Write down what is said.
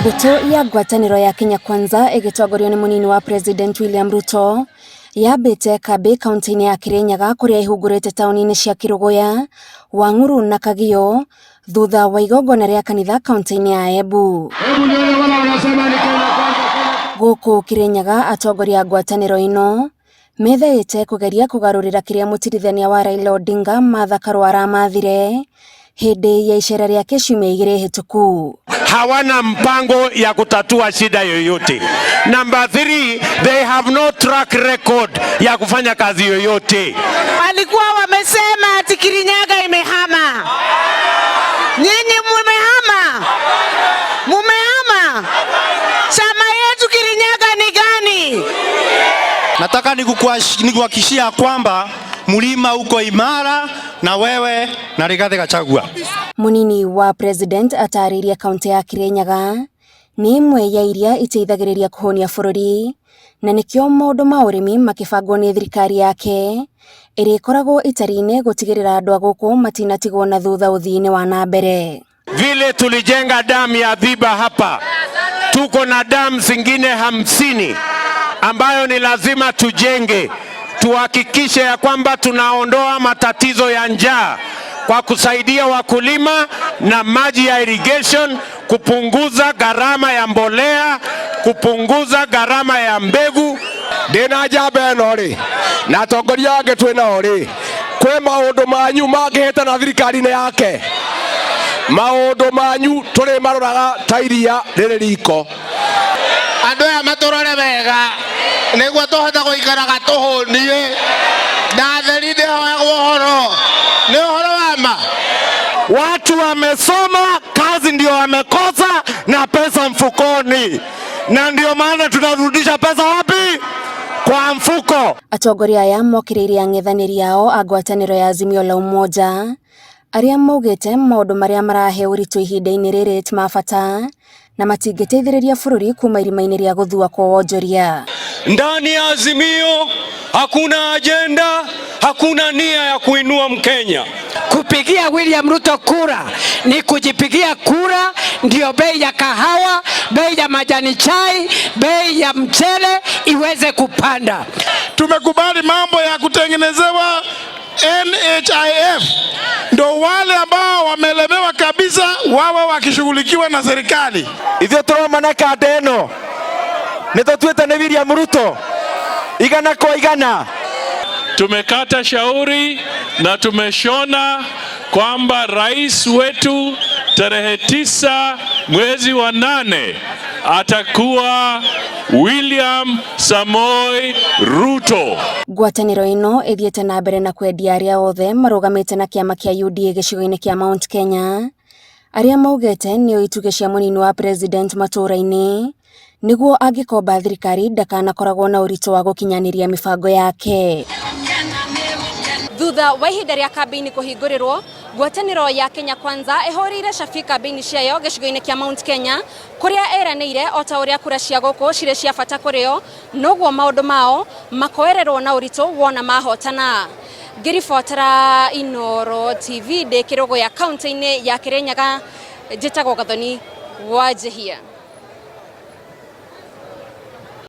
Mbũtũ ya ngwatanĩro ya Kenya Kwanza ĩgĩtongorio nĩ mũnini wa President William Ruto yambĩte kambĩ kaunti-inĩ ya Kirinyaga kũrĩa ĩhungurĩte taũni-inĩ cia Kĩrũgũya, Wang'uru na Kagio thutha wa igongona rĩa kanitha kaunti-inĩ ya Embu. Gũkũ Kirinyaga atongoria a ngwatanĩro ĩno metheete kũgeria kũgarũrĩra kĩrĩa mũtirithania wa Raila Odinga Martha Karua aramathire hĩndĩ ya icera rĩake ciumia igĩrĩ hĩtũku. Hawana mpango ya kutatua shida yoyote. Number three, they have no track record ya kufanya kazi yoyote. Walikuwa wamesema ati Kirinyaga imehama. Nyinyi mumehama, mumehama. Chama yetu Kirinyaga ni gani? Nataka nikuhakikishia kwamba mlima uko imara na wewe na Rigathi Gachagua. Munini wa President atarĩirie kaunti ya Kirinyaga nĩ ĩmwe ya iria iteithagĩrĩria kũhũnia bũrũri na nĩkĩo maũndũ ma ũrĩmi makĩbangwo nĩ thirikari yake ĩrĩa ĩkoragwo itari-inĩ gũtigĩrĩra andũ a gũkũ matinatigwo na thutha ũthii-inĩ wa na mbere. Vile tulijenga damu ya Thiba hapa, tuko na damu zingine 50 ambayo ni lazima tujenge, tuhakikishe ya kwamba tunaondoa matatizo ya njaa kwa kusaidia wakulima na maji ya irrigation, kupunguza gharama ya mbolea, kupunguza gharama ya mbegu. Ndĩna njamba ĩno rĩ na atongoria angĩ twĩ nao rĩ, kwĩ maũndũ manyu mangĩhĩtana thirikari-inĩ yake, maũndũ manyu tũrĩmaroraga ta iria rĩrĩ riko. Andũ aya matũrore wega nĩguo tũhote gũikaraga tũhũniĩ na theri. Ndĩhoyagwo ũhoro nĩ ũhoro wa ma. Watu wamesoma, kazi ndio wamekosa na pesa mfukoni, na ndio maana tunarudisha pesa wapi? Kwa mfuko. Atongoria aya mokĩrĩire ang'ethanĩri ao a ngwatanĩro ya Azimio la Umoja arĩa maugĩte maũndũ marĩa marahe ũritũ ihinda-inĩ rĩrĩ ti ma bata na matingĩteithĩrĩria bũrũri kuma irima-inĩ rĩa gũthua kwa wonjoria. Ndani ya Azimio hakuna ajenda, hakuna nia ya kuinua Mkenya. Kupigia William Ruto kura ni kujipigia kura, ndio bei ya kahawa, bei ya majani chai, bei ya mchele iweze kupanda. Tumekubali mambo ya kutengenezewa NHIF, ndo wale ambao wamelemewa kabisa wawe wakishughulikiwa na serikali. Ithuĩ tũroma na kanda ĩno nĩ tũtuĩte nĩ William Ruto 100%. Tumekata shauri na tumeshona kwamba rais wetu tarehe 9 mwezi wa 8 atakuwa William Samoei Ruto. Ngwatanĩro ĩno ĩthiĩte na mbere na kwendia arĩa othe marũgamĩte na kĩama kĩa UDA gĩcigo-inĩ kĩa Mount Kenya arĩa maugĩte nĩo itugĩ cia mũnini wa president matũũra-inĩ nĩguo angĩkomba thirikari ndakanakoragwo na ũritũ wa gũkinyanĩria mĩbango yake. Thutha wa ihinda rĩa kambĩini kũhingũrĩrwo, ngwatanĩro ya Kenya Kwanza ĩhũrĩire cabi kambĩini ciayo gĩcigo-inĩ kĩa Mount Kenya kũrĩa ĩranĩire o ta ũrĩa kura cia gũkũ cirĩ cia bata kũrĩ o noguo maũndũ mao makoererwo na ũritũ wona mahotana. Ngĩribotera Inooro TV ndĩ Kĩrũgũya kaunti-inĩ ya Kĩrĩnyaga, njĩtagwo Gathoni Wanjĩhia.